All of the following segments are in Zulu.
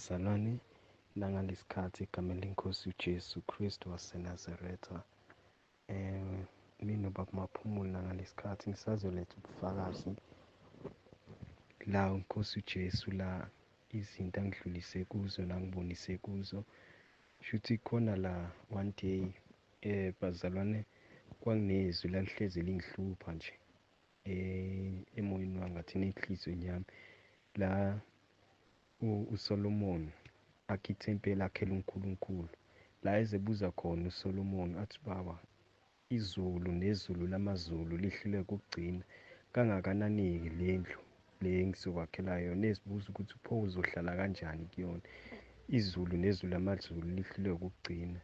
Bazalwane, nangalesikhathi egameni leNkosi uJesu Kristu waseNazaretha. Mina uBaba Maphumulo nangalesikhathi ngisazoletha ubufakazi la iNkosi uJesu la izinto angidlulise kuzo nangibonise kuzo. Shuthi khona la one day bazalwane kwakunezwi lalihlezi lingihlupha nje emoyeni wami, ngathi nenhliziyweni yami, la uSolomon akha ithempeli akhela uNkulunkulu. La ezebuza khona uSolomon athi, Baba, izulu nezulu lamazulu lihluleka ukugcina, kangakanani-ke le ndlu le engizokwakhela yona? Ezibuza ukuthi pho uzohlala kanjani kuyona, izulu nezulu lamazulu lihluleka ukugcina.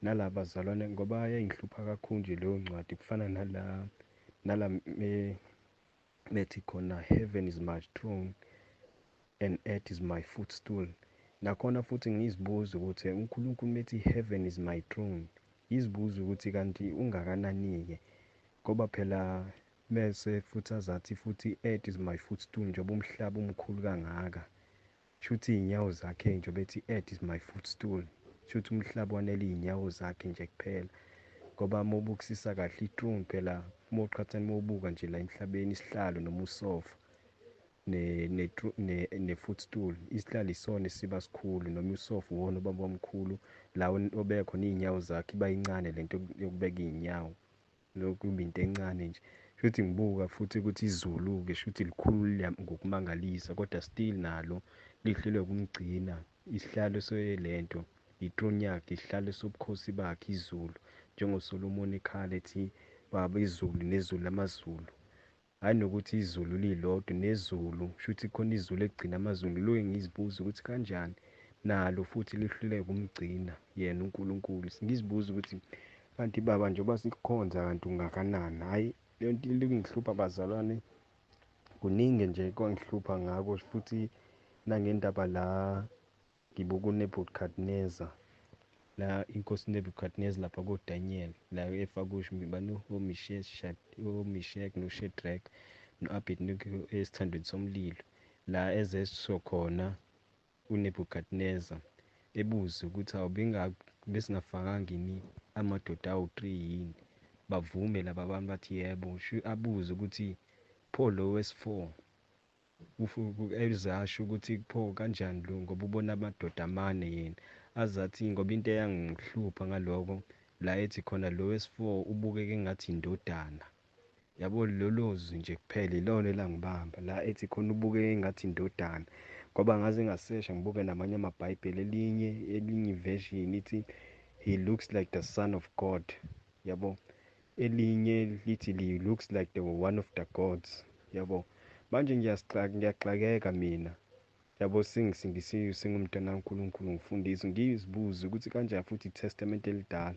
Nala bazalwane, ngoba yayingihlupha kakhulu nje leyo ncwadi, kufana nala methi khona, "Heaven is my throne and earth is my footstool." Nakhona futhi ngizibuza ukuthi uNkulunkulu methi, "Heaven is my throne," ngizibuza ukuthi kanti ungakanani-ke, ngoba phela mese futhi azathi futhi, "Earth is my footstool," njengoba umhlaba umkhulu kangaka, shuthi iy'nyawo zakhe, njengoba ethi, "Earth is my footstool," shuthi umhlaba wanele iy'nyawo zakhe nje kuphela. Ngoba uma ubukisisa kahle i-throne phela, uma uqhathanisa, uma ubuka nje la emhlabeni, isihlalo noma usofa ne-footstool, isihlalo isona esiba sikhulu noma usofa uwona obaba omkhulu, la obeka khona iy'nyawo zakhe iba yincane lento yokubeka iy'nyawo, lokhu kuba into encane nje. Shuthi ngibuka futhi ukuthi izulu-ke shuthi likhulu ngokumangalisa, kodwa still nalo lihluleka ukumgcina isihlalo lento i-throne yakhe, isihlalo sobukhosi bakhe izulu, njengoSolomon ekhala ethi, Baba, izulu nezulu lamazulu, hhayi nokuthi izulu lilodwa nezulu, shuthi khona izulu ekugcina amazulu. Loke ngizibuza ukuthi kanjani nalo futhi lihluleka ukumgcina yena uNkulunkulu. Ngizibuza ukuthi kanti Baba, njengoba sikukhonza, kanti ungakanani? Hhayi, leyo nto ilingihlupha bazalwane, kuningi nje kwangihlupha ngako. Futhi nangendaba la ngibuka uNebuchadnezzar, la inkosi Nebuchadnezzar lapha koDaniel, la efaka bani, oMishek noShadrach no-Abednego esithandweni somlilo, la ezesho khona uNebuchadnezzar ebuze ukuthi, awu, besingafakanga yini amadoda awu-3 yini? Bavume laba bantu, bathi yebo. Abuze ukuthi pho lo wesi-4, ezasho ukuthi pho kanjani lo, ngoba ubona amadoda amane yena azathi. Ngoba into eyangihlupha ngaloko, la ethi khona lo wesi-4 ubukeke engathi indodana, yabo, lolo zwi nje kuphela ilona elangibamba, la ethi khona ubukeke engathi indodana. Ngoba ngaze ngasesha, ngibuke namanye amabhayibheli, elinye iversion ithi, "He looks like the son of God," yabo, elinye lithi, "He looks like the one of the gods," yabo. Manje ngiyaxakeka mina, yabo, sengisindisiwe, sengumntwana kaNkulunkulu, ngifundiswe, ngizibuze ukuthi kanjani futhi iTestament elidala,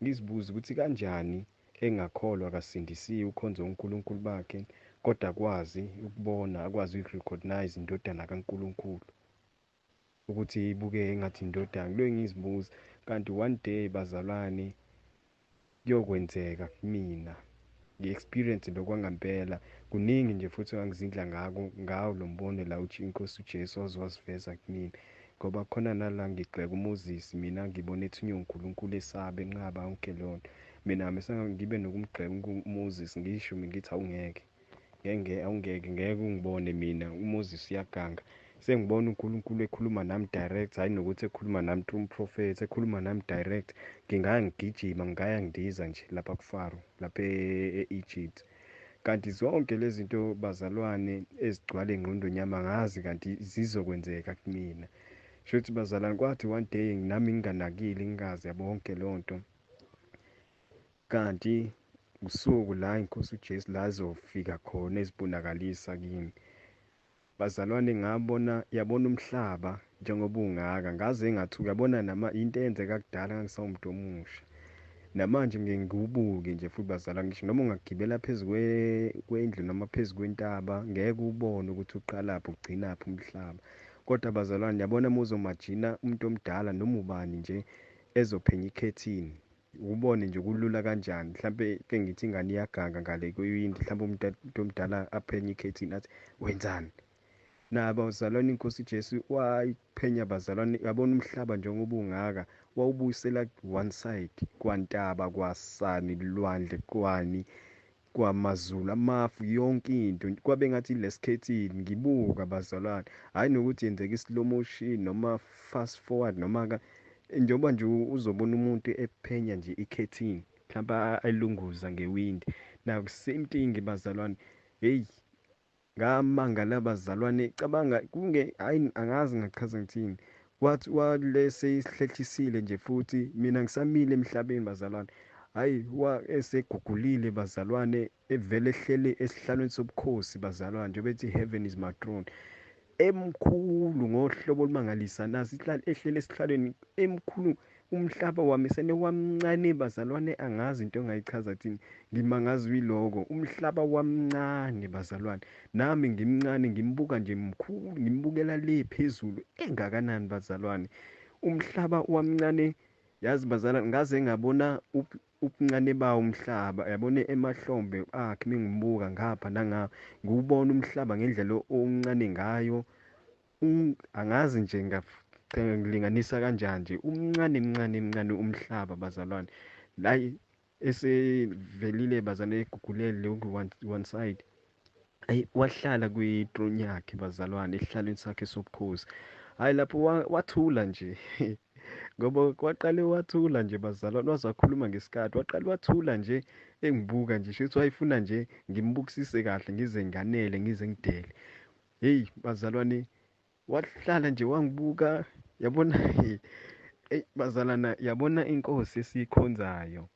ngizibuze ukuthi kanjani engakholwa, akasindisiwe, ukhonza uNkulunkulu bakhe, kodwa akwazi ukubona, akwazi ukurecognize indodana kaNkulunkulu ukuthi ibukeke engathi indodana. Kuloke ngizibuza, kanti one day bazalwane kuyokwenzeka kumina ngi-experience lokwangampela. Kuningi nje futhi engangizindla ngako ngawo lo mbono la uthi inkosi uJesu waze wasiveza kumina. Ngoba khona nala ngigxeka uMoses, mina ngibona ethunywe uNkulunkulu, esabe enqaba yonke leyo nto, mina ngibe nokumgxeka uMoses, ngisho mina ngithi, awungeke ngeke, awungeke, ngeke ungibone mina, uMoses uyaganga. Sengibona uNkulunkulu ekhuluma nami direct, hhayi nokuthi ekhuluma nami through umprofethi, ekhuluma nami direct, ngingaya ngigijima, ngingaya ngidiza nje lapha kuFaro lapha e-Egypt. Kanti zonke lezi zinto bazalwane ezigcwala engqondweni yami, angazi kanti zizokwenzeka kumina. Shuthi bazalwane, kwathi one day nami nginganakile, ngingazi, yabo, yonke leyo nto, kanti usuku la inkosi uJesu la azofika khona ezibonakalisa kimi bazalwane, ngabona, yabona, umhlaba njengoba ungaka, ngaze ngathuka, yabona, nama into eyenzeka kudala ngangisawumuntu omusha, namanje ngike ngiwubuke nje futhi bazalwane, ngisho noma ungagibela phezu kwendlu noma phezu kwentaba, ngeke ubone ukuthi uqalaphi ugcinaphi umhlaba. Kodwa bazalwane, yabona, uma uzomajina umuntu omdala noma ubani nje ezophenya ikhethini, ubone nje kulula kanjani. Mhlampe ke ngithi ingane iyaganga ngale kwewindi, mhlawumbe umuntu omdala aphenye ikhethini athi, "Wenzani?" Nabo bazalwane, inkosi Jesu wayiphenya bazalwane, yabona umhlaba njengoba ungaka, wawubuyisela one side, kwantaba, kwasani, lwandle, kwani, kwamazulu, amafu, yonke into. Kwabe ngathi lesikhethini ngibuka bazalwane, hhayi nokuthi yenzeka i-slow motion noma fast forward noma njengoba nje uzobona umuntu ephenya nje ikhethini mhlawumbe ayilunguza ngewindi. Now same thing bazalwane, hey ngamangala bazalwane, cabanga kunge hayi angazi ngachaza ngithini. Wathi walese isihlehlisile nje futhi mina ngisamile emhlabeni bazalwane. Hayi esegugulile bazalwane, evele ehlele esihlalweni sobukhosi bazalwane, njengoba ethi heaven is my throne. Emkhulu ngohlobo olumangalisa, nasi ehlele esihlalweni emkhulu, umhlaba wamisene wamncane bazalwane, angazi into engayichaza thini, ngimangazwe yiloko. Umhlaba wamncane bazalwane, nami ngimncane, ngimbuka nje mkhulu, ngimbukela le phezulu engakanani bazalwane. Umhlaba wamncane, yazi bazalwane, ngaze ngabona ubuncane bawo umhlaba, yabona emahlombe akhe mengimbuka ngapha nangapha, ngiwubona umhlaba ngendlela omncane ngayo. Angazi nje ngilinganisa kanjani nje, umncane mncane mncane umhlaba bazalwane. La esevelile bazalwane, egugulele lokhu one side, ayi wahlala kwi-throne yakhe bazalwane, esihlalweni sakhe sobukhosi. Hhayi lapho wathula nje ngoba kwaqale wathula nje bazalwane, waze wakhuluma ngesikhathi, waqale wathula nje engibuka nje, shuthi wayefuna nje ngimbukisise kahle, ngize nganele, ngize ngidele. Hey bazalwane, wahlala nje wangibuka, yabona hey bazalwana, yabona inkosi esiyikhonzayo,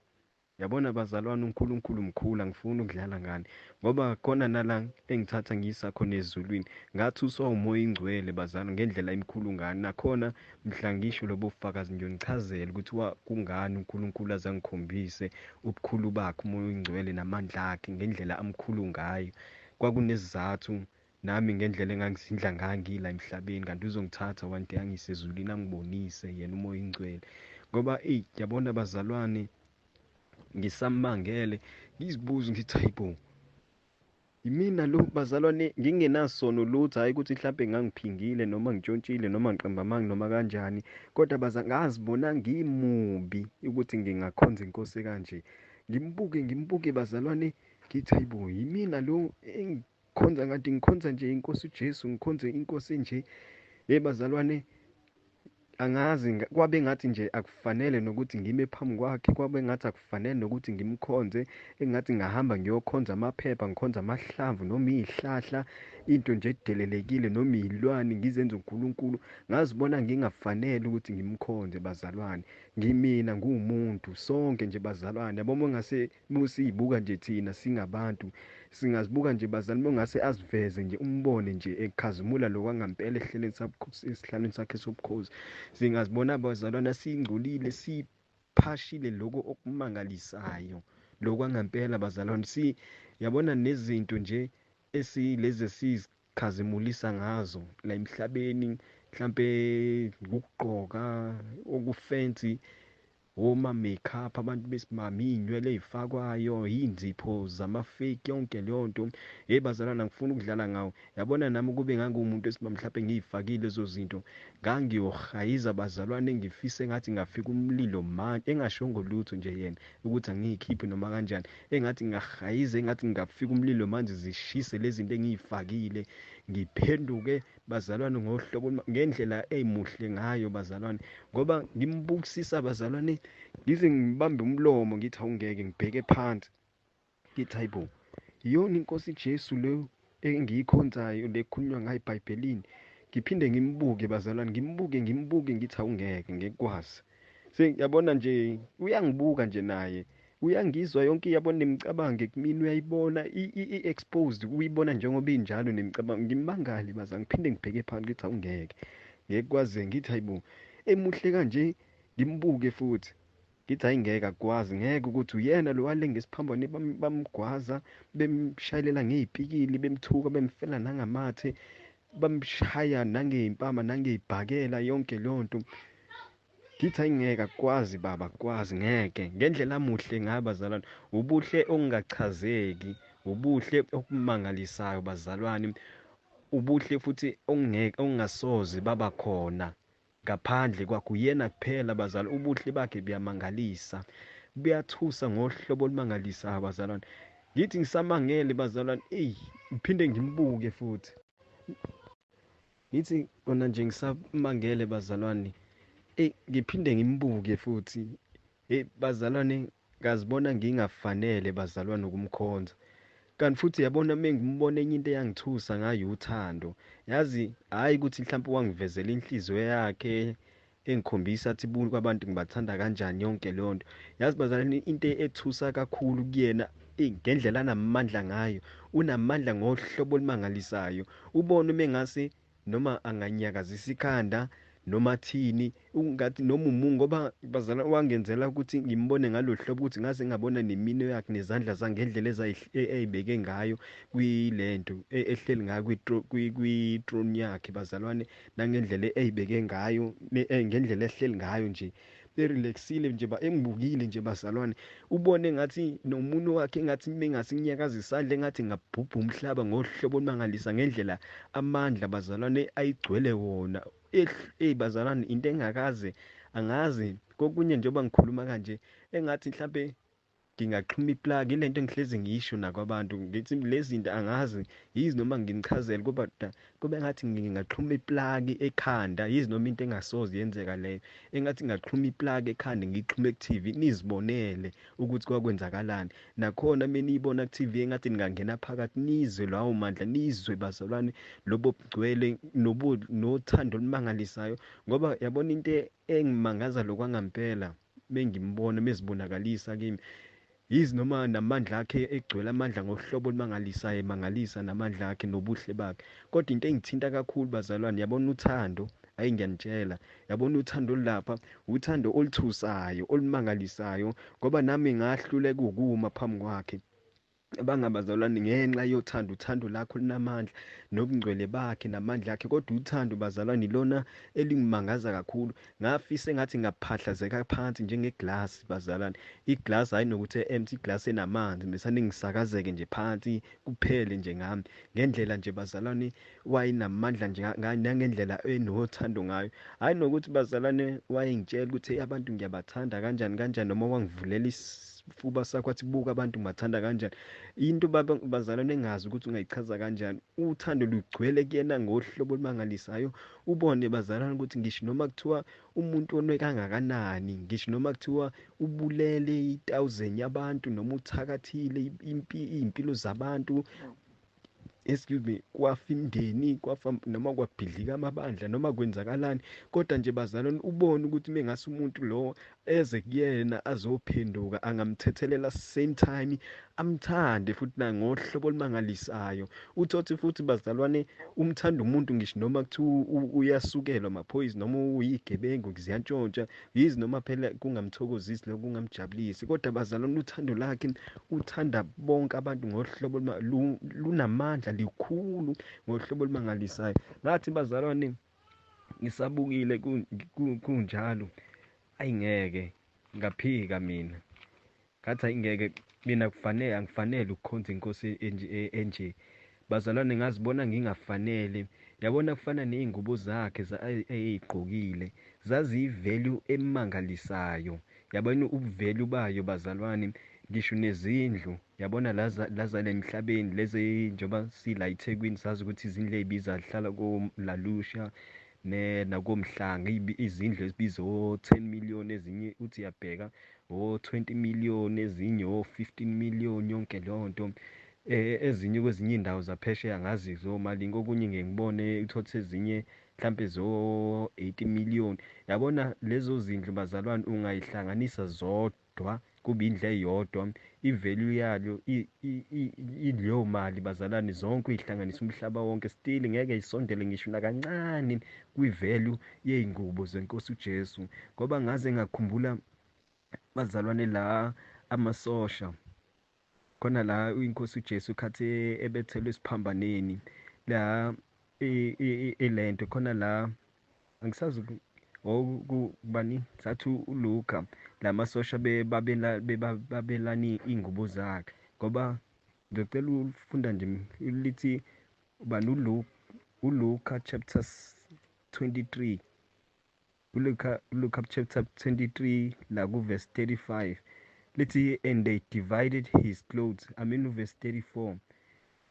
yabona bazalwane, uNkulunkulu mkhulu, angifuni ukudlala ngani, ngoba khona nala engithatha ngiyisa khona ezulwini, ngathuswa uMoya oNgcwele bazalwane ngendlela emkhulu ngani. Nakhona mhla ngisho lobo bufakazi ngiyonichazela ukuthi kungani uNkulunkulu azangikhombise ubukhulu bakhe uMoya oNgcwele namandla akhe ngendlela amkhulu ngayo. Kwakunesizathu nami ngendlela engangizindla ngayo ngila emhlabeni, kanti uzongithatha one day angiyise ezulwini, angibonise yena uMoya oNgcwele. Ngoba eyi yabona bazalwane, ngisamangele ngizibuza ngithi hayibo, yimina lo bazalwane, ngingenasono lutho, hhayi ukuthi mhlampe ngangiphingile noma ngitshontshile noma ngiqamba amanga noma kanjani, kodwa ngazibona ngimubi ukuthi ngingakhonza inkosi kanje. Ngimbuke ngimbuke bazalwane, ngithi hayibo, yimina lo engikhonza, kanti ngikhonza nje inkosi uJesu, ngikhonze inkosi nje. Hey bazalwane, angazi, kwabe ngathi nje akufanele nokuthi ngime phambi kwakhe, kwabe ngathi akufanele nokuthi ngimkhonze, engathi ngahamba ngiyokhonza amaphepha, ngikhonza amahlamvu noma izihlahla, into nje edelelekile noma izilwane, ngizenze uNkulunkulu. Ngazibona ngingafanele ukuthi ngimkhonze bazalwane, ngimina nguwumuntu, sonke nje bazalwane. Yabo mongase musiyibuka nje thina singabantu, singazibuka nje bazalwane, mongase aziveze nje umbone nje ekhazimula lokwangampela ehleleni esihlalweni sakhe sobukhosi, singazibona bazalwane singcolile, siphashile lokho okumangalisayo lokwangampela bazalwane. Yabona nezinto nje esilezi esizikhazimulisa ngazo la emhlabeni, mhlambe ukugqoka okufensi, oma makeup, abantu besimame, iy'nywele ey'fakwayo, iy'nzipho zama-fake, yonke leyo nto. Hey bazalwane, angifuni ukudlala ngawo. Yabona nami kube nganguwumuntu wesimame mhlampe ngiy'fakile lezo zinto, ngangiyohayiza bazalwane, ngifise ngathi ngafika umlilo manje, engashongo lutho nje yena ukuthi angiyikhiphe noma kanjani, engathi ngahayiza, engathi ngafika umlilo manje zishise lezi zinto engiy'fakile, ngiphenduke bazalwane ngohlobo ngendlela eyimuhle ngayo bazalwane, ngoba ngimbukisisa bazalwane, ngize ngibambe umlomo ngithi awungeke, ngibheke phansi ngithi hayibo, iyona inkosi Jesu leyo engiyikhonzayo lekhulunywa ngayo eBhayibhelini. Ngiphinde ngimbuke bazalwane, ngimbuke ngimbuke ngithi awungeke, ngekwazi. Sengiyabona nje uyangibuka nje naye, uyangizwa yonke, iyabona nemicabango kumina, uyayibona i-exposed, uyibona njengoba injalo nemicabango. Ngimangale bazalwane, ngiphinde ngibheke phansi ngithi awungeke, ngekwazi, ngithi hayibo, emuhle kanje, ngimbuke futhi ngithi hayi ngeke, akwazi, ngeke ukuthi uyena lo walenga esiphambano, bamgwaza, bemshayelela ngey'pikili, bemthuka, bemfela nangamathe, bamshaya nangey'mpama nangey'bhakela, yonke leyo nto. Ngithi hayi ngeke, akwazi baba, akwazi, ngeke. Ngendlela amuhle ngayo bazalwane, ubuhle ongachazeki, ubuhle okumangalisayo bazalwane. Ubuhle futhi ongeke ongasoze baba khona ngaphandle kwakhe, uyena kuphela bazalwane. Ubuhle bakhe buyamangalisa, buyathusa ngohlobo olumangalisayo bazalwane. Ngithi ngisamangele bazalwane, eyi ngiphinde ngimbuke futhi. Ngithi kona nje ngisamangele bazalwane, eyi ngiphinde ngimbuke futhi. Hey bazalwane, ngazibona ngingafanele bazalwane ukumkhonza. Kanti futhi yabona mengimbona enye into eyangithusa ngayo uthando. Yazi hhayi ukuthi mhlawumpe wangivezela inhliziyo yakhe engikhombisa athi buka abantu ngibathanda kanjani yonke leyo nto. Yazi bazalwane into ethusa kakhulu kuyena ngendlela anamandla ngayo, unamandla ngohlobo olumangalisayo. Ubone uma engase noma anganyakazisa ikhanda noma athini, ungathi noma umungu, ngoba bazalwane wangenzela ukuthi ngimbone ngalo hlobo ukuthi ngaze ngabona neminwe yakhe nezandla zakhe ngendlela eyibeke ngayo kwilento ehleli ngayo kwi-throne yakhe bazalwane, nangendlela eyibeke ngayo, ngendlela ehleli ngayo nje, erelaxile nje, engibukile nje bazalwane. Ubone ngathi nomunwe wakhe engathi mengase inyakaza isandla engathi ngabhubha umhlaba ngohlobo olumangalisa ngendlela amandla bazalwane ayigcwele wona. Eyi bazalwane, into engakaze angazi kokunye njengoba ngikhuluma kanje engathi mhlampe ngingaxhuma iplug, ilento engihlezi ngisho nakwabantu ngithi lezi zinto angazi yizi noma nginichazele, kuba kube ngathi ngingaxhuma iplug ekhanda, yizi noma into engasoze yenzeka leyo, engathi ngingaxhuma iplug ekhanda ngiyixhume ku-TV nizibonele ukuthi kwakwenzakalani. Nakhona meniyibona ku-TV engathi ningangena phakathi nizwe lawo mandla, nizwe bazalwane lobo bugcwele nothando olumangalisayo. Ngoba yabona into engimangaza lokwangampela mengimbona mezibonakalisa kimi, yizi noma namandla akhe egcwele amandla ngohlobo olumangalisayo, emangalisa namandla akhe nobuhle bakhe. Kodwa into engithinta kakhulu bazalwane, yabona uthando, hayi ngiyanitshela, yabona uthando olulapha, uthando oluthusayo olumangalisayo, ngoba nami ngahluleka ukuma phambi kwakhe. Bangabazalwane ngenxa yothando, uthando lakho lunamandla nobungcwele bakhe namandla akhe, kodwa uthando bazalwane ilona elingimangaza kakhulu. Ngafisa engathi ngaphahlazeka phansi njengeglasi bazalwane, iglasi hhayi nokuthi empty, iglasi enamanzi, mesane ngisakazeke nje phansi kuphele nje ngami, ngendlela nje bazalwane wayenamandla nje nangendlela enothando ngayo. Hhayi nokuthi bazalwane wayengitshela ukuthi hey abantu ngiyabathanda kanjani kanjani, noma wangivulela isifuba sakho wathi buka abantu ngibathanda kanjani. Into bazalwane engazi ukuthi ungayichaza kanjani, uthando lugcwele kuyena ngohlobo olumangalisayo. Ubone bazalwane ukuthi ngisho noma kuthiwa umuntu onwe kangakanani, ngisho noma kuthiwa ubulele i-1000 yabantu noma uthakathile iy'mpilo zabantu, excuse me, kwafa imindeni, kwafa noma kwabhidlika amabandla noma kwenzakalani, kodwa nje bazalwane ubone ukuthi mengase umuntu lo eze kuyena azophenduka angamthethelela same time amthande futhi nangohlobo olumangalisayo. Uthothi futhi bazalwane umthanda umuntu ngisho noma kuthiwa uyasukelwa amaphoyisa noma uyigebengu ziyantshontsha, yizi noma phela kungamthokozisi lokho kungamjabulisi, kodwa bazalwane uthando lakhe uthanda bonke abantu ngohlobo lunamandla likhulu ngohlobo olumangalisayo. Ngathi bazalwane ngisabukile kunjalo, ayingeke ngaphika mina, ngathi ayingeke mina kufanele, angifanele ukukhonza inkosi enje bazalwane, ngazibona ngingafanele. Yabona kufana ney'ngubo zakhe ey'gqokile zaziyi-value emangalisayo, yabona ubuvalue bayo bazalwane, ngisho nezindlu yabona lazala emhlabeni lezi, njengoba sila eThekwini sazi ukuthi izindlu ey'biza zihlala koLalusha nakoMhlanga, izindlu ezibiza o-10 million, ezinye uthi uyabheka o-20 million, ezinye o-15 million, yonke leyo nto. Ezinye kwezinye iy'ndawo zaphesheya ngazi zomalini, kokunye ngike ngibone uthole ezinye mhlampe zo-80 million. Yabona lezo zindlu bazalwane ungayihlanganisa zodwa kube indlu eyodwa, i-value yayo ileyo mali bazalwane zonke uyihlanganisa umhlaba wonke, still ngeke isondele ngisho nakancane kwi-value yey'ngubo zenkosi uJesu. Ngoba ngaze ngakhumbula bazalwane la amasosha khona la inkosi uJesu khathi ebethelwe esiphambaneni la elento khona la angisazi okubani sathi uLuka lamasosha babelani ingubo zakhe, ngoba ngicela ufunda nje lithi ubani uLuka uLuka chapter 23, uLuka chapter 23 la ku verse 35 lithi, and they divided his clothes. I mean verse 34,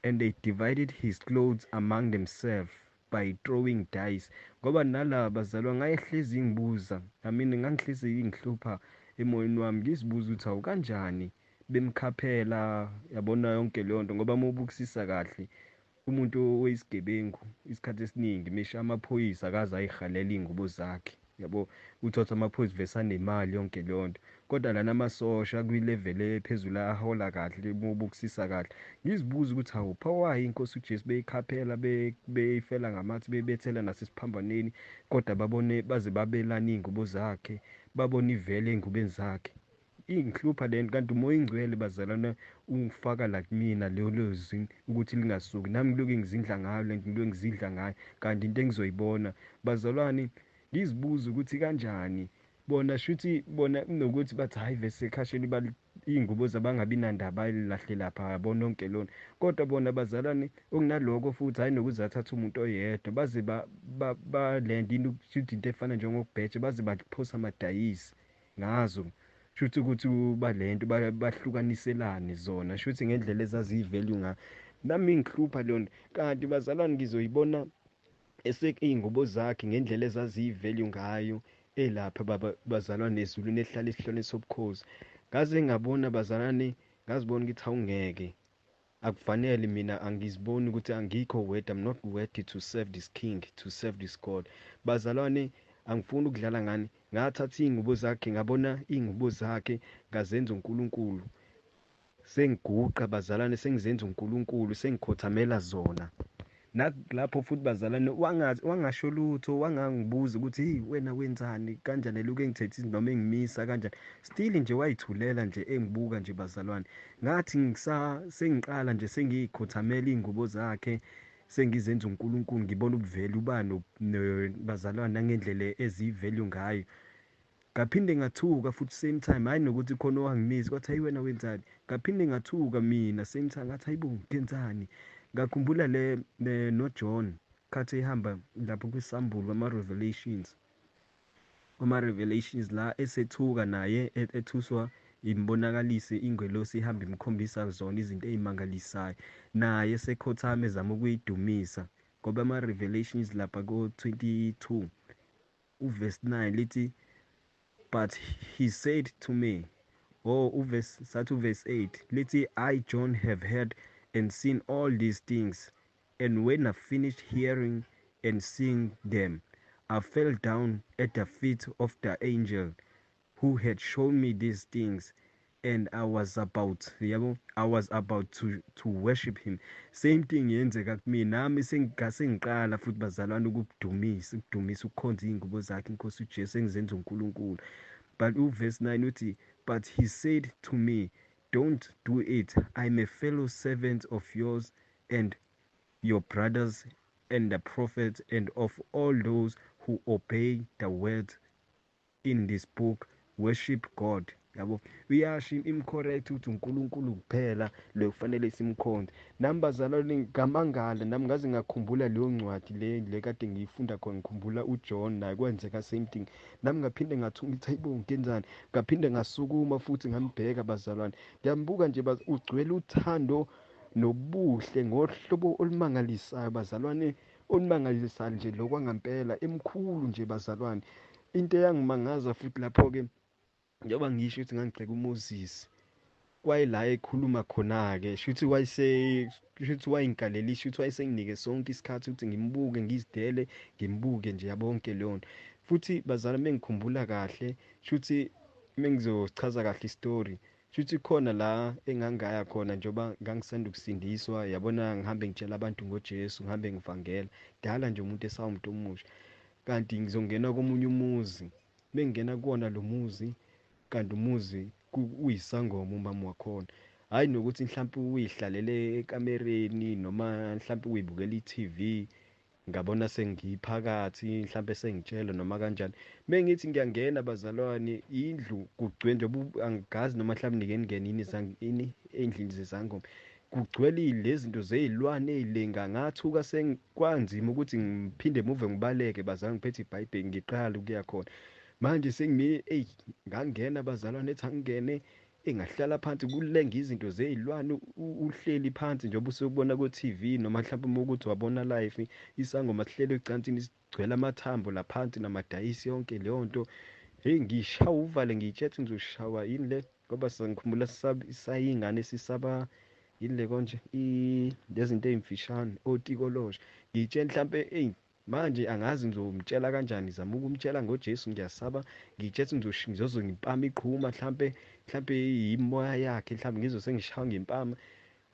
and they divided his clothes among themselves by throwing dice. Ngoba nala bazalwa ngayehlezi ngibuza, I mean ngangihlezi ngihlupha emoyeni wami ngizibuza ukuthi awu kanjani bemkhaphela, yabona yonke leyo nto. Ngoba uma ubukisisa kahle umuntu oyisigebengu isikhathi esiningi mesha amaphoyisa akaze ayihalela iy'ngubo zakhe, yabo, uthatha amaphoyisa vese anemali yonke leyo nto. Kodwa lana amasosha kwi-level ephezulu ahola kahle, uma ubukisisa kahle. Ngizibuza ukuthi hawu pho why inkosi uJesu beyikhaphela, beyifela ngamathi, bebethela nasesiphambanweni, kodwa babone baze babelana iy'ngubo zakhe, babone ivele ey'ngubeni zakhe. Ingihlupha lento. Kanti uMoya oyiNgcwele bazalwane ungifaka la kumina lelo zwi ukuthi lingasuki, nami ngilokhu ngizindla ngayo lento, ngilokhu ngizidla ngayo, kanti into engizoyibona bazalwane, ngizibuza ukuthi kanjani bona shuthi bona kunokuthi bathi hayi vese ekhasheni iy'ngubo zabangabi nandaba ayilahle lapha, yabona yonke lona. Kodwa bona bazalwane okunaloko futhi hhayi nokuthi athathe umuntu oyedwa baze balende into, shuthi into efana njengokubheja, baze baphosa amadayisi ngazo, shuthi ukuthi balento bahlukaniselane zona, shuthi ngendlela ezaziyi-value ngayo. Nami ngihlupha leyo nto, kanti bazalwane ngizoyibona iy'ngubo zakhe ngendlela ezaziyi-value ngayo elapha baba bazalwane ezulwini ehlala esihlalweni sobukhosi. Ngaze ngabona bazalwane, ngazibona ukuthi awungeke, akufanele mina, angiziboni ukuthi angikho worthy, I'm not worthy to serve this king, to serve this God. Bazalwane angifuni ukudlala ngani, ngathatha iy'ngubo zakhe, ngabona iy'ngubo zakhe ngazenza uNkulunkulu. Sengiguqa bazalwane, sengizenza uNkulunkulu, sengikhothamela zona. Nakulapho futhi bazalwane wangasho lutho, wangangibuza ukuthi hey wena wenzani kanjani, lokhu engithethisa noma engimisa kanjani. Still nje wayithulela nje engibuka nje bazalwane. Ngathi sengiqala nje sengiyikhothamela iy'ngubo zakhe, sengizenza uNkulunkulu, ngibona ubuvele uba bazalwane nangendlela eziyi-value ngayo. Ngaphinde ngathuka futhi same time, hhayi nokuthi khona owangimisa kwathi hayi wena wenzani. Ngaphinde ngathuka mina same time, ngathi hayibo ngenzani. Ngakhumbula le noJohn khathi ehamba lapho kwisambulo kwama-Revelations, kwama-Revelations la esethuka naye ethuswa imbonakalise ingelosi ihamba imkhombisa zona izinto ey'mangalisayo, naye esekhothama ezama ukuyidumisa. Ngoba ama-Revelations lapha ko-22 uverse 9 lithi, but he said to me, oh uverse sathi uverse 8 lithi, I John have heard and seen all these things, and when I finished hearing and seeing them, I fell down at the feet of the angel who had shown me these things, and I was about, yabo, I was about to worship him. Same thing yenzeka kumina, nami sengiqala futhi bazalwane ukudumisa, ukukhonza iy'ngubo zakhe inkosi uJesu, engizenza uNkulunkulu. But uverse 9 uthi, but he said to me, don't do it, I'm a fellow servant of yours and your brothers and the prophets and of all those who obey the words in this book, worship God. Yabo, uyasho imcorrect ukuthi uNkulunkulu kuphela lo kufanele simkhonze. Nami bazalwane ngamangala, nami ngaze ngakhumbula leyo ncwadi le kade ngiyifunda khona, ngikhumbula uJohn naye kwenzeka same thing. Nami ngaphinde ngathuka ngithi hayibo ngenzani, ngaphinde ngasukuma futhi ngambheka bazalwane, ngiyambuka nje ugcwele uthando nobuhle ngohlobo olumangalisayo bazalwane, olumangalisayo nje lokwangampela, emkhulu nje bazalwane. Into eyangimangaza futhi lapho-ke, njengoba ngisho ukuthi ngangigxeka uMoses, kwayila ekhuluma khona-ke, shuthi shuthi wayengikalelisha, shuthi wayesenginike sonke isikhathi ukuthi ngimbuke, ngizidele, ngimbuke nje yabo yonke leyo nto. Futhi bazalwane mengikhumbula kahle, shuthi mengizochaza kahle isitori, shuthi khona la engangaya khona njengoba ngangisanda ukusindiswa, yabona ngihambe ngitshela abantu ngoJesu, ngihambe ngivangela, dala nje umuntu esawumuntu omusha. Kanti ngizongena komunye umuzi, mengingena kuwona lo muzi, kanti umuzi uyisangoma umama wakhona. Hhayi nokuthi mhlampe uyihlalele ekamereni noma mhlampe uyibukela i-TV, ngabona sengiphakathi mhlampe sengitshela noma kanjani. Mengithi ngiyangena bazalwane, indlu kugcwele nje, angazi noma mhlampe nike ningene yini endlini zezangoma. Kugcwele lezi zinto zey'lwane ey'lenga, ngathuka kwanzima ukuthi ngiphinde muve ngibaleke bazalwane, ngiphethe iBhayibheli ngiqala ukuya khona. Manje sengimile, eyi ngangena bazalwane, ethi angingene, engahlala phansi kulenga izinto zey'lwane, uhleli phansi njengoba usukubona ku-TV noma mhlawumbe uma ukuthi wabona live isangoma sihleli ecansini sigcwele amathambo la phansi namadayisi yonke leyo nto. Hheyi ngishawa uvale, ngiy'tshela ukuthi ngizoshawa yini le, ngoba ngikhumbula sayingane sisaba yini le konje lezi zinto ey'mfishane otikoloshe. Ngiy'tshela mhlampe eyi manje angazi ngizomtshela kanjani, ngizama ukumtshela ngoJesu ngiyasaba, ngiy'tshela ukuthi ngizozwa ngempama iqhuma mhlampe, mhlampe yimoya yakhe, mhlampe ngizwe sengishawa ngempama.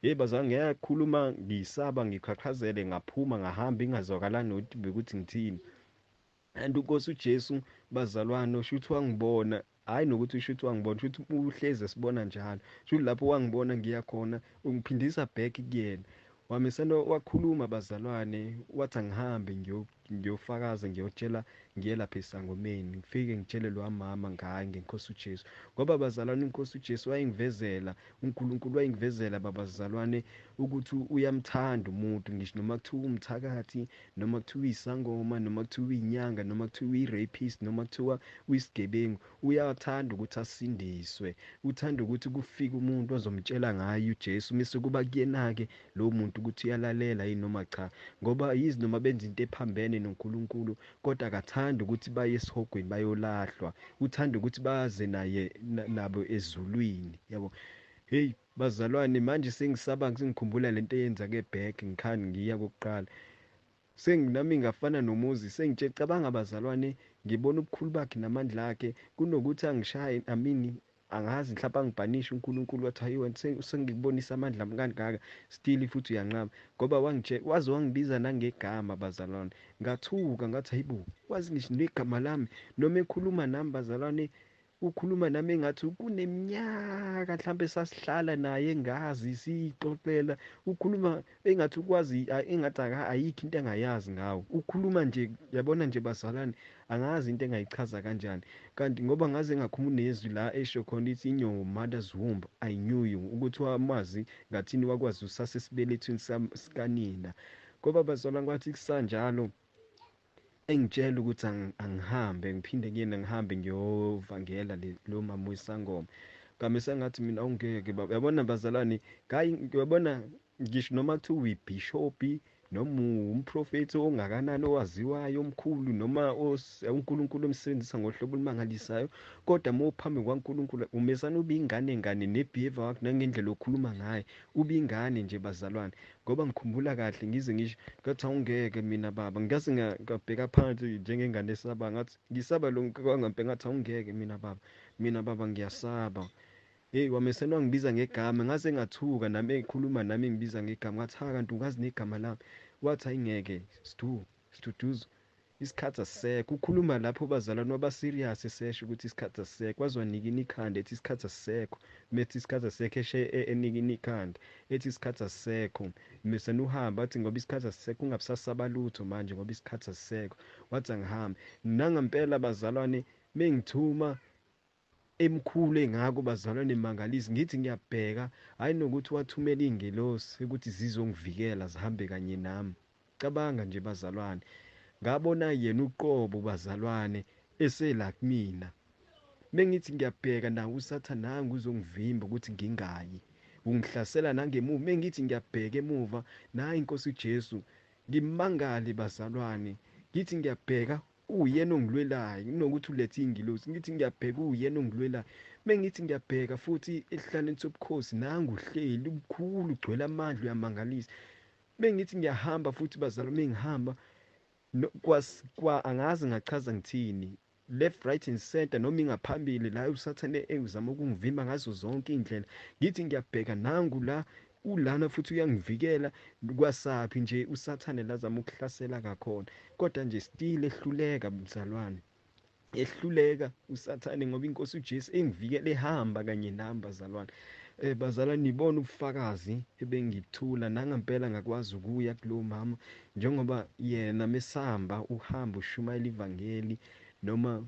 Hheyi bazalwane, ngiyakhuluma ngisaba, ngiqhaqhazele, ngaphuma ngahamba ingazwakala nokuthi bekuthi ngithini. And uNkosi uJesu bazalwane usho ukuthi wangibona, hhayi nokuthi usho ukuthi wangibona, usho ukuthi uhlezi esibona njalo. Sho ukuthi lapho wangibona ngiya khona, ungiphindisa back kuyena. Wamisana wakhuluma bazalwane, wathi angihambe ngiyofakaza, ngiyotshela, ngiye lapha esangomeni, ngifike ngitshele lowa mama ngaye ngeNkosi uJesu. Ngoba bazalwane iNkosi uJesu wayingivezela, uNkulunkulu wayingivezela babazalwane ukuthi uyamthanda umuntu, ngisho noma kuthiwa umthakathi, noma kuthiwa uyisangoma, noma kuthiwa uyinyanga, noma kuthiwa uyi-rapist, noma kuthiwa uyisigebengu, uyathanda ukuthi asindiswe, uthanda ukuthi kufike umuntu ozomtshela ngaye uJesu, mase kuba kuyena-ke lowo muntu ukuthi uyalalela yini noma cha. Ngoba yizi noma benza into ephambene noNkulunkulu, kodwa akathandi ukuthi baye esihogweni bayolahlwa, uthanda ukuthi baze naye nabo ezulwini, yabo. Hey bazalwane, manje sengisaba, sengikhumbula lento eyenzake back ngikhani ngiya kokuqala. Senginami ngafana noMoses, sengitshela cabanga bazalwane, ngibona ubukhulu bakhe namandla akhe, kunokuthi angishaye, I mean angazi mhlawumbe angibhanishe uNkulunkulu wathi hayi wena sengikubonisa amandla ami kangaka, still futhi uyanqaba. Ngoba waze wangibiza nangegama bazalwane, ngathuka ngathi hayibo, wazi ngisho negama lami, noma ekhuluma nami bazalwane, ukhuluma nami engathi kuneminyaka mhlambe sasihlala naye engazi siyixoxela, ukhuluma engathi ukwazi, engathi ayikho into engayazi ngawo, ukhuluma nje, yabona nje bazalwane, angazi into engayichaza kanjani. Kanti ngoba ngaze ngakhuluma nezwi la esho khona ithi in your mother's womb I knew you, ukuthi wamazi ngathini, wakwazi usasesibelethweni sikanina. Ngoba bazalwane kwathi kusanjalo engitshela ukuthi angihambe ngiphinde kuyena, ngihambe ngiyovangela lo mama wesangoma. Ngamese ngathi mina awungeke baba, yabona bazalwane, uyabona ngisho noma kuthiwa uyibhishobhi noma umprofethi ongakanani owaziwayo omkhulu, noma uNkulunkulu emsebenzisa ngohlobo olumangalisayo, kodwa uma uphambi kwaNkulunkulu umesana ube ingane ngane ne-behavior wakho nangendlela okhuluma ngayo, ube ingane nje bazalwane. Ngoba ngikhumbula kahle ngize ngisho ngathi awungeke mina baba, ngaze ngabheka phansi njengengane esaba, ngathi ngisaba lo kwangempela, ngathi awungeke mina baba, mina baba ngiyasaba. Hey wamesena wangibiza ngegama, ngaze ngathuka nami ekhuluma nami engibiza ngegama, ngathi ha kanti ungazi negama lami. Wathi ayingeke Siduduzo, isikhathi asisekho. Ukhuluma lapho bazalwane waba serious esesho ukuthi isikhathi asisekho, waze wanikina ikhanda ethi isikhathi asisekho, methi isikhathi asisekho eshe enikina ikhanda ethi isikhathi asisekho, mesena uhamba athi ngoba isikhathi asisekho ungabusasaba lutho manje ngoba isikhathi asisekho. Wathi angihambe nangempela bazalwane, mengithuma emkhulu engako bazalwane mangalisi, ngithi ngiyabheka hayi nokuthi wathumela iy'ngelosi ukuthi zizongivikela zihambe kanye nami. Cabanga nje bazalwane, ngabona yena uqobo bazalwane esela kumina. Mengithi ngiyabheka nawo uSathane nangu uzongivimba ukuthi ngingayi, ungihlasela nangemuva. Mengithi ngiyabheka emuva, nayi iNkosi uJesu, ngimangale bazalwane, ngithi ngiyabheka uyena ongilwelayo, kunokuthi ulethe iy'ngilosi, ngithi ngiyabheka uyena ongilwelayo. Mengithi ngiyabheka futhi esihlalweni sobukhosi nangu uhleli ubukhulu, ugcwele amandla, uyamangalisa. Mengithi ngiyahamba futhi bazalwane, mengihamba angazi ngachaza ngithini, left right and center, noma ingaphambili la uSathane uzama ukungivimba ngazo zonke iy'ndlela. Ngithi ngiyabheka nangu la ulana futhi uyangivikela, kwasaphi nje uSathane lazama ukuhlasela kakhona, kodwa nje still ehluleka mzalwane, ehluleka uSathane ngoba iNkosi uJesu engivikele ehamba kanye nami bazalwane. Bazalwane, nibona ubufakazi ebengithula nangempela ngakwazi ukuya kulo mama, njengoba yena mesihamba uhamba ushumayela ivangeli noma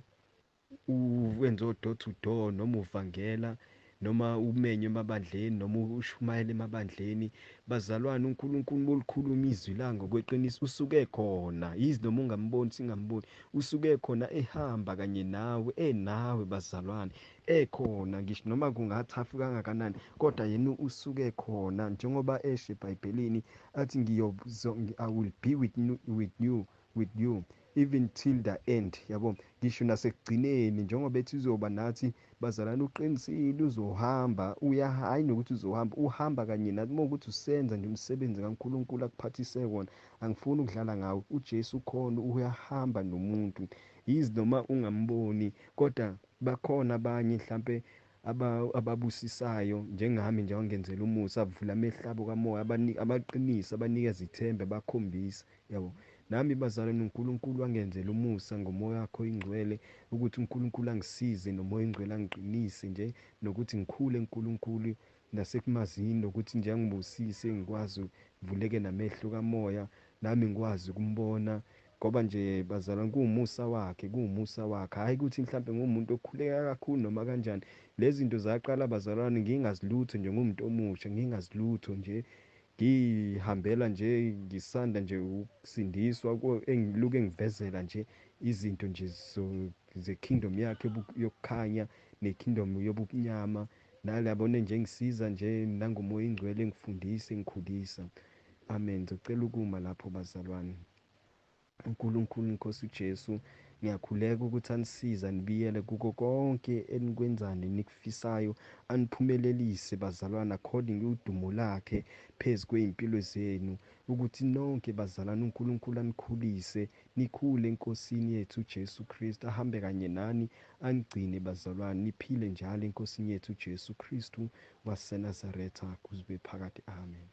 wenza o-door to door noma uvangela noma umenywe emabandleni, noma ushumayele emabandleni. Bazalwane, uNkulunkulu bolukhuluma izwi la ngokweqiniso, usuke khona, yizi noma ungamboni, singamboni, usuke khona ehamba kanye nawe, enawe bazalwane, ekhona ngisho noma kungathafu kangakanani, kodwa yena usuke khona, njengoba esho eBhayibhelini athi I will be with you even till the end, yabo, ngisho nasekugcineni, njengoba ethi uzoba nathi bazalwane, uqinisile, uzohamba, uya, hayi nokuthi uzohamba, uhamba kanye nathi. Uma ukuthi usenza nje umsebenzi kaNkulunkulu akuphathise wona, angifuni ukudlala ngawe, uJesu ukhona, uyahamba nomuntu, yizi noma ungamboni, kodwa bakhona abanye mhlampe ababusisayo njengami nje, wangenzela umusa, avula amehlo abo kamoya, abaqinisa, abanikeza ithemba, abakhombisa, yabo. Nami bazalwane, uNkulunkulu wangenzela umusa ngomoya wakhe oyingcwele, ukuthi uNkulunkulu angisize nomoya oyingcwele angiqinise nje, nokuthi ngikhule uNkulunkulu nasekumazini, nokuthi nje angibusise, ngikwazi ngivuleke namehlo kamoya, nami ngikwazi ukumbona, ngoba nje bazalwane kuwumusa wakhe, kuwumusa wakhe, hhayi ukuthi mhlampe nguwumuntu okhuleka kakhulu noma kanjani. Lezi zinto zaqala bazalwane ngingazi lutho nje, nguwumuntu omusha, ngingazi lutho nje, ngihambela nje, ngisanda nje ukusindiswa, engiluke ngivezela nje izinto nje ze-kingdom yakhe yokukhanya ne-kingdom yobumnyama, nalabona nje ngisiza nje nangomoya ingcwele, ngifundise, ngikhulisa. Amen. Ngizocela ukuma lapho bazalwane. uNkulunkulu Nkosi uJesu, ngiyakhuleka ukuthi anisize, anibiyele kuko konke enikwenzayo nikufisayo, aniphumelelise bazalwane according udumo lakhe phezu kwey'mpilo zenu, ukuthi nonke bazalwane uNkulunkulu anikhulise, nikhule eNkosini yethu uJesu Kristu, ahambe kanye nani, anigcine bazalwane, niphile njalo eNkosini yethu uJesu Kristu waseNazaretha kuze kube phakade. Amen.